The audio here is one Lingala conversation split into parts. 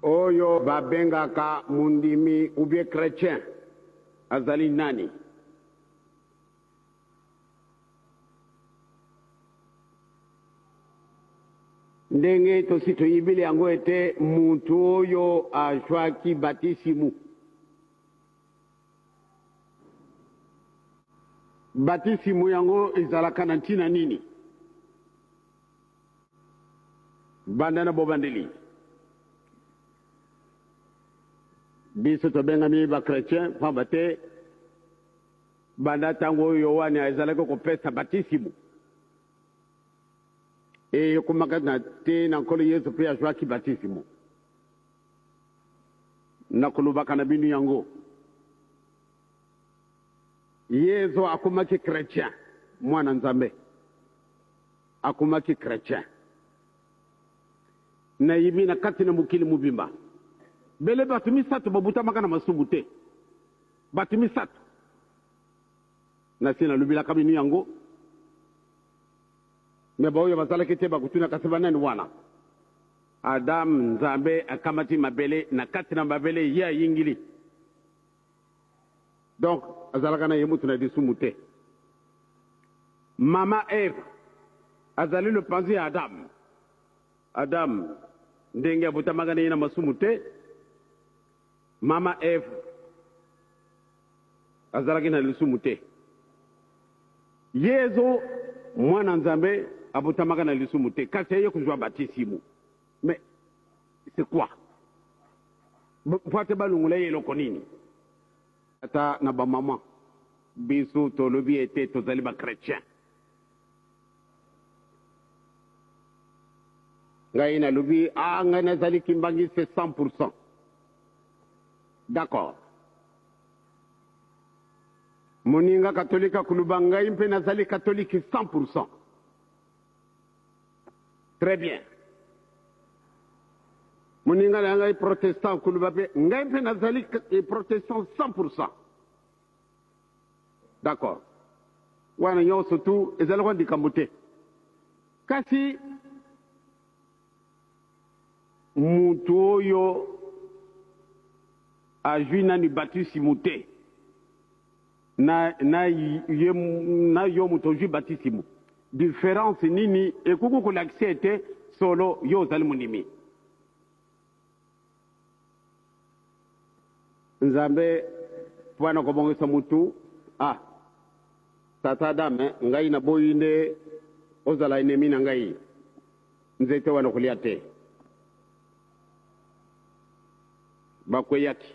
Oyo babengaka mondimi ou bien chretien azali nani? Ndenge tosi toyibili yango ete mutu oyo azwaki batisimu. Batisimu yango ezalaka na ntina nini? Banda na bobandeli, biso tobengami ba chretien mpamba te banda ntango oyo Yoane azalaki kopesa batisimu, ekomaka na te na Nkolo Yesu mpe azwaki batisimu. Nakolobaka na bino yango, Yezu akomaki chretien, mwana Nzambe. Akomaki chretien. Nayebi na kati na mokili mobimba, bele bato misato babutamaka na masumu te. Bato misato. Nasi nalobilaka bino yango. Me baoyo bazalaki te bakotuna, kasi banani wana? Adam, Nzambe akamati mabele, na kati na mabele ye ayingili. Donc azalaka na ye mutu na lisumu te. Mama Eve azali lopanzi ya Adam. Adam ndenge abotamaka na ye na masumu te, mama Eve azalaki na lisumu te. Yezu mwana Nzambe abotamaka na lisumu te, kasi aye kozwa batisimu. Mais c'est quoi? Mpo ate balongola ye eloko nini? Ata na ba maman, biso tolobi ete tozali ba chretien. Ngai nalobi, ah, ngai nazali kimbangiste 100%. D'accord. Moninga katolika akoloba ngai mpe nazali katolike 100%. Très bien. Moninga na ngai protestant akoloba mpe ngai mpe nazali protestant 100%. D'accord. Wana nyonso tu ezali kwa likambo te. Kasi mutu oyo azwi nani batisimu te na, na, ye, na yo moto ozwi batisimu, difference nini ekoki kolakisa ete solo yo ozali mondimi? Nzambe mpo na kobongisa motu, ah, tata Adame, ngai naboyi nde ozala ennemi na ngai, nzete wana kolia te. Bakweyaki.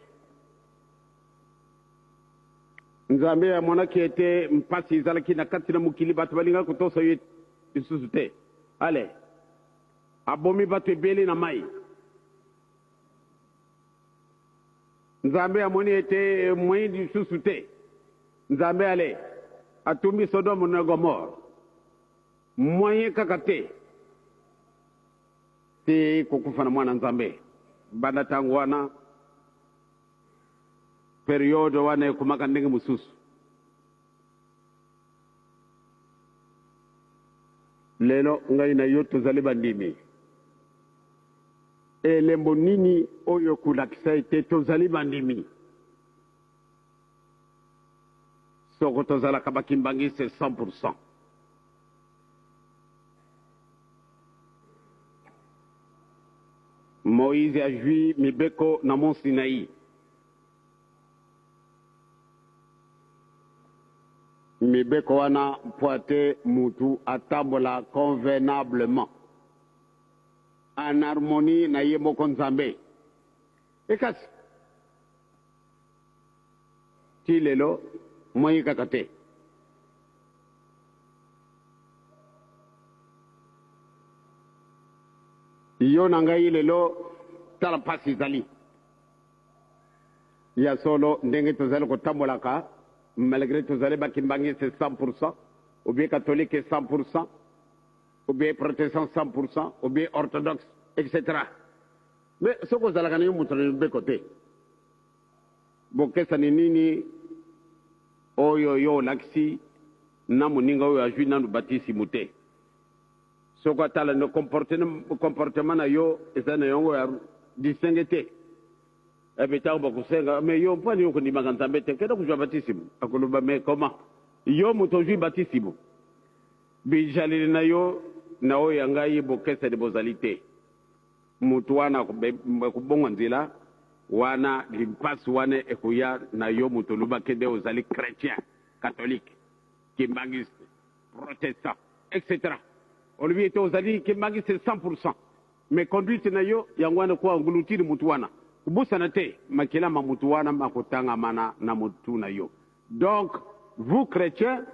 Nzambe amonaki ete mpasi ezalaki na kati na mokili, bato balingaki kotosa ye lisusu te. Ale, abomi bato ebele na mai. Nzambe amoni ete moyen lisusu te. Nzambe ale, atumbi Sodome na Gomore. Moyen kaka te. Te kokufa na mwana Nzambe. Banda tango wana, periode wana ekomaka ndenge mosusu. Lelo ngai na yo tozali bandimi. Elembo nini oyo ekolakisa ete tozali bandimi? Soko tozalaka ba kimbanguiste 100%. Moïse azwi mibeko na mont Sinaï. Mibeko wana mpo ate mutu atambola convenablement en harmonie na ye moko Nzambe. Ekasi ti lelo moyen kaka te. Yo na ngai lelo tala mpasi ezali ya solo ndenge tozali kotambolaka malgré tozali ba kimbangiste 100% ou bien catholique 100% ou bien protestant 100% ou bien orthodoxe etc. Mais soki ozalaka na yo moto na mibeko te, bokesani nini oyo yo olakisi na moninga oyo azwi nanu batisimu te? Soki atala nde comportement na yo eza na yango ya distingue te. Epe ntango bakosenga, mais yo mpo nini okondimaka Nzambe te? Kende kozwa batisimo. Akoloba, mais comment? Yo moto ozwi batisimo, bijaleli na yo na oyo ya ngai bokeseni bozali te. Moto wana akobonga nzela wana, limpasi wana ekoya na yo moto olobaki nde ozali chretien, catholique, kimbanguiste, protestant, etc. Olobi ete ozali kimbanguiste 100%, mais conduite na yo yango wana ko engloutir moto wana. Kobosana te makila ma moto wana makotangamana na motu na yo. Donc vous chrétiens,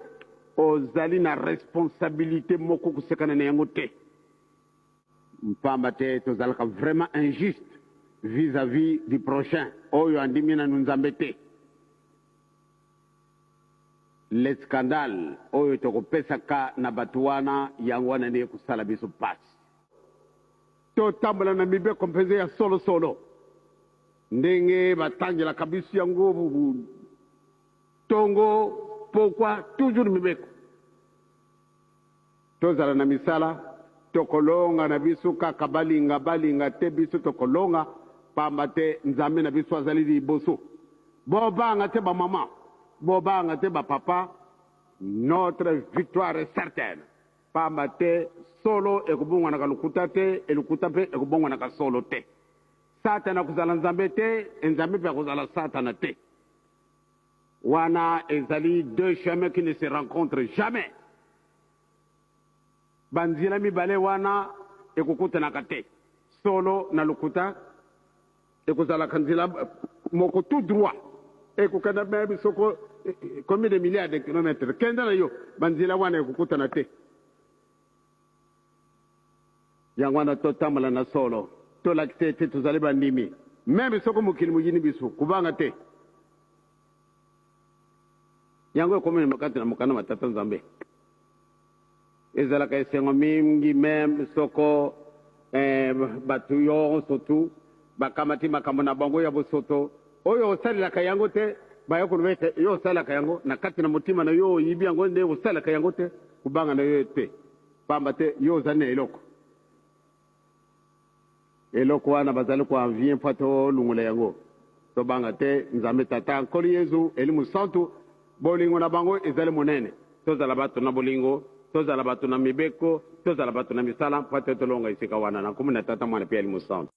ozali na responsabilité moko kosekana na yango te. Pamba te tozalaka vraiment injuste vis-à-vis du prochain oyo andimi nanu Nzambe te. Le scandale oyo tokopesaka na bato wana, yango wana nde ekosala biso pasi. Totambola na mibeko mpenza ya solosolo ndenge batangelaka biso yango tongo pokwa, toujours mibeko. Tozala na misala, tokolonga na biso kaka balinga balinga te, biso tokolonga pamba te Nzambe na biso azali liboso. Bobanga te ba mama, bobanga te ba papa, notre victoire est certaine pamba te solo ekobongwanaka lokuta te, lokuta mpe ekobongwanaka solo te. Satana akozala Nzambe te, Nzambe mpe akozala Satana te. Wana ezali deux chemins qui ne se rencontrent jamais. Banzela mibale wana ekokutanaka te. Solo na lokuta ekozalaka nzela moko tout droit. Ekokenda meme soko combien de milliards de kilomètres. Kenda na yo, banzela wana ekokutana te. Yango wana totambola na solo, tolakisa ete tozali bandimi. Meme soko mokili moyini biso, kobanga te. Yango ekomi na kati na mokanda ma Tata Nzambe. Ezalaka esengo mingi meme soko bato yonso tu bakamati makambo na bango ya bosoto oyo osalelaka yango te, baya koloba ete yo osalaka yango na kati na motima na yo, oyibi yango nde osalaka yango te, kobanga na yo te, pamba te yo ozali na eloko. Eloko wana bazali ko envier mpo tolungola yango. Tobanga te, Nzambe Tata, Nkolo Yezu, Elimo Santu, bolingo na bango ezali monene. Tozala bato na bolingo, tozala bato na mibeko, tozala bato na misala mpo ete tolonga esika wana. Na nkombo na Tata, Mwana mpe Elimo Santu.